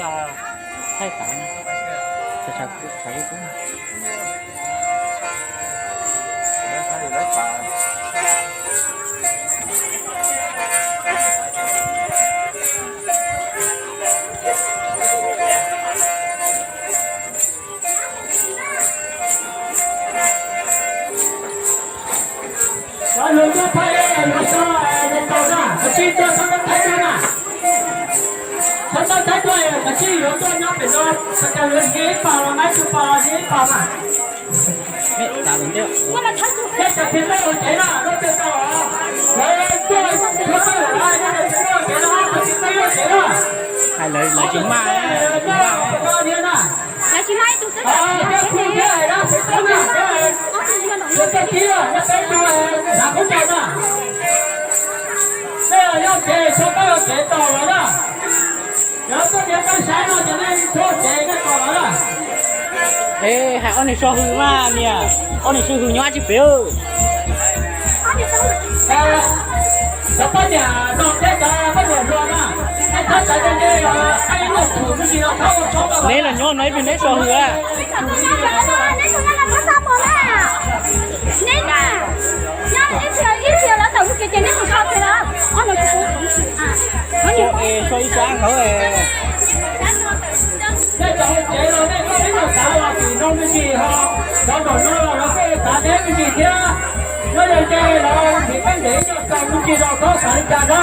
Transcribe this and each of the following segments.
Thaij tas, thaij tas, thaij tas. Cov hluas nkauj thaij, hluas nkauj tau na, cov tsis tau txhob tau thaij tuaj na. Txhob tau thaij tuaj, cov tsis yuav tuaj nyob pem no, txog cas yuav nrhiav ib pas los, ib tug pas los nrhiav ib pas mas. Thiab cov tsis tau ua tsev na, lub twg tau os, lawv tuaj, lawv tuaj ua tsev na, cov tsis tau ua tsev na. Hais lawv, lawv tsis maj, lawv tsis maj. Lawv tsis maj ib tug xwb. Es hais ob niag so hwm mas niam, ob niag so hwm nyob dab tsi pem? Neb los nyob no ib pliag neb so hwm a. Neb na, nyob ib pliag, ib pliag lawv tawm mus kev ces neb mus so pem lawm. So ib sab nkaus. Nej cov hauv tsev los nej koj ib nyuag xav los tim no me ntsis ho, cov nraum no los lawv kuj xav neb me ntsis thiab. Nyob ze ze los nrhiav teeb nrhiav ib nyuag txaus me ntsis los txhob xav li cas na.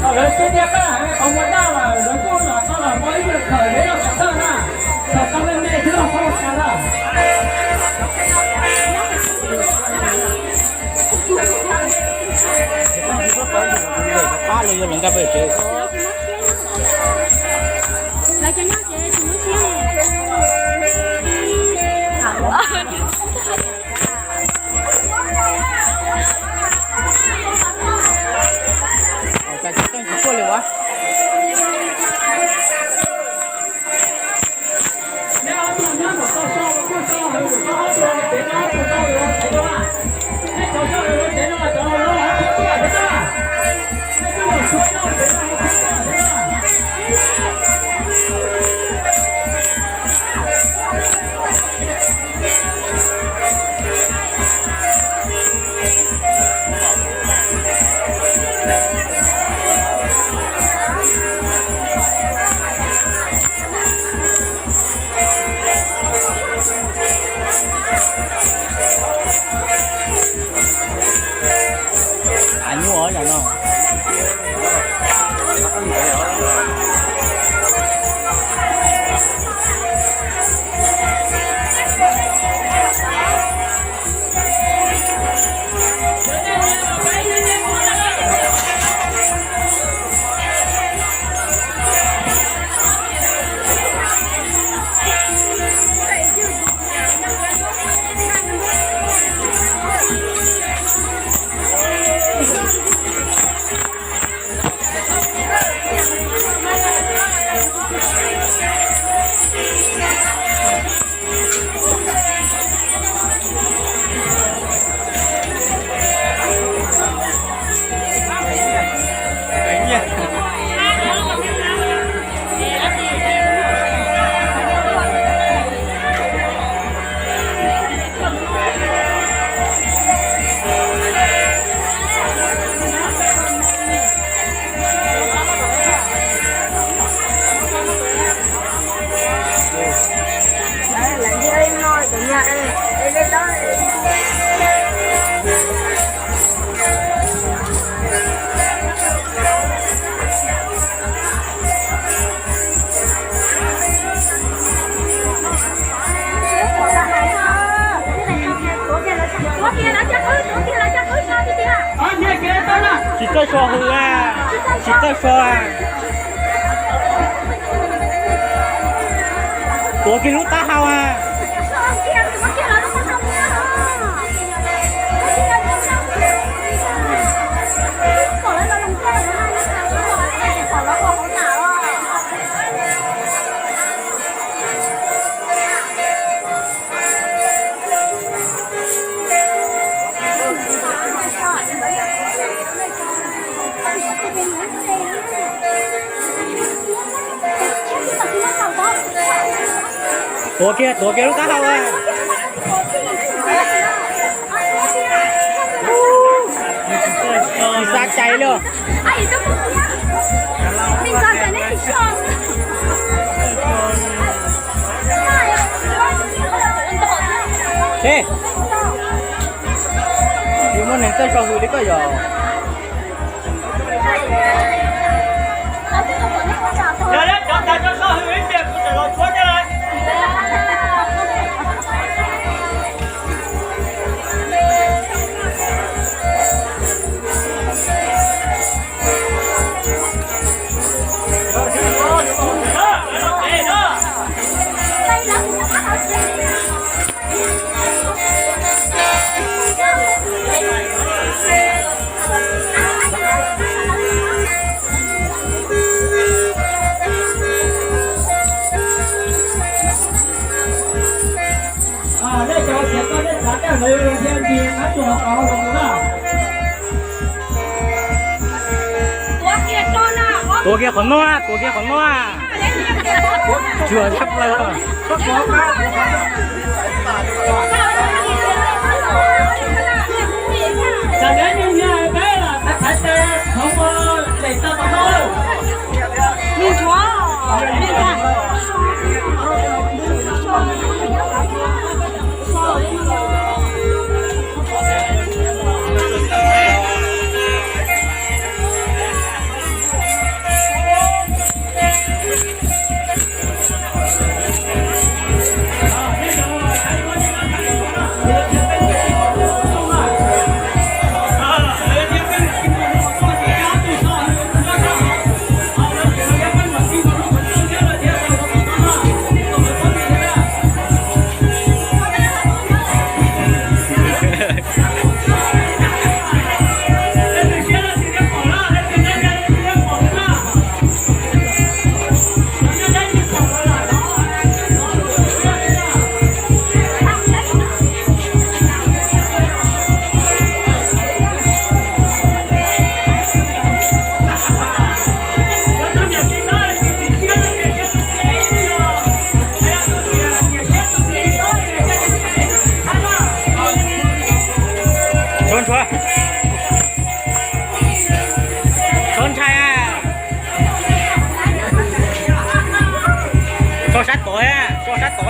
Kom lawv twb thiab qab heev qhov muag daj lawm, lawv kuj los tau los muaj ib nyuag khawm nrhiav ib nyuag khawm tawj na. Khawm tau me me thiab los txhob ua cas na. Pab los yuav hluas nkauj pem tsev. Cas tsis tuaj li ua. Av nyuaj yom no. Tsis txawj so hwm a, tsis txawj so a. Tuav kiag lub taub hau a. Tuav kiag, tuav kiag lub taub hau. Tsis xav cais li. Seb, tsis muaj neeg txawj so hws li koj yog. Tuav kiag qhov no, tuav kiag qhov no. Tsuag tshaj plaws. Tshuav ntshai, tshuav ntshai. So sab tod, so sab tod.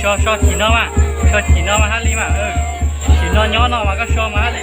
So, so chim no mas, so chim no mas hab li mas, chim no nyob no mas koj so mas hab li.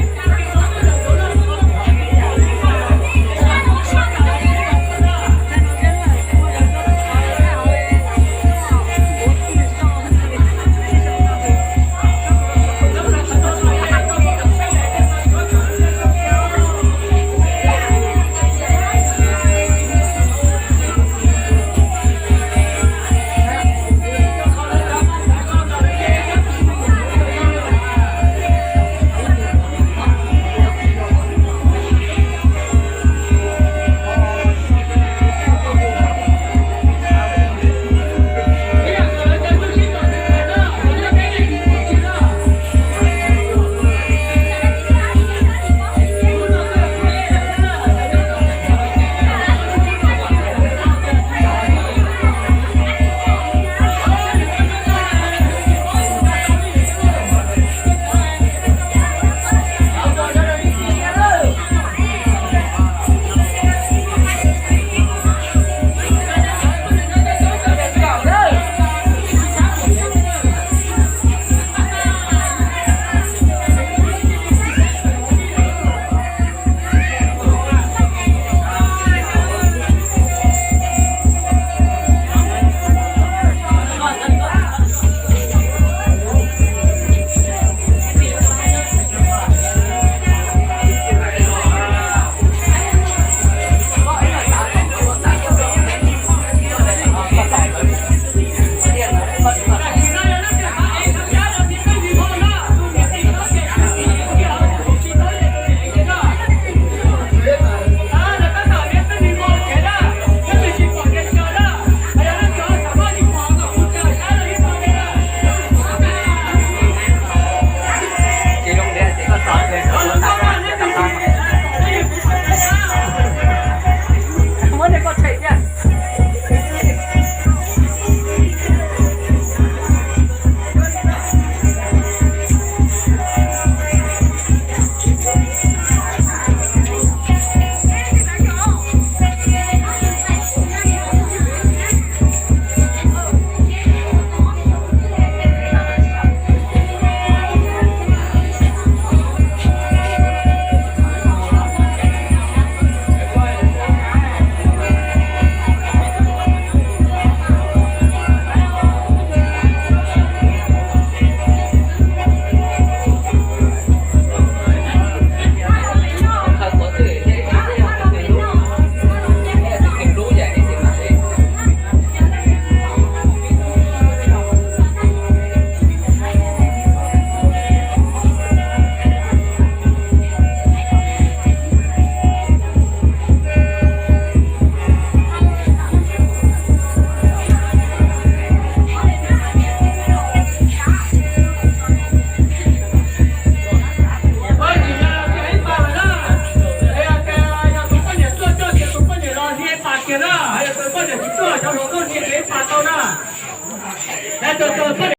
Yog tus poj niam tsis tuaj, cov hluas nkauj nyias kev pas tau na. Lawv tus tus poj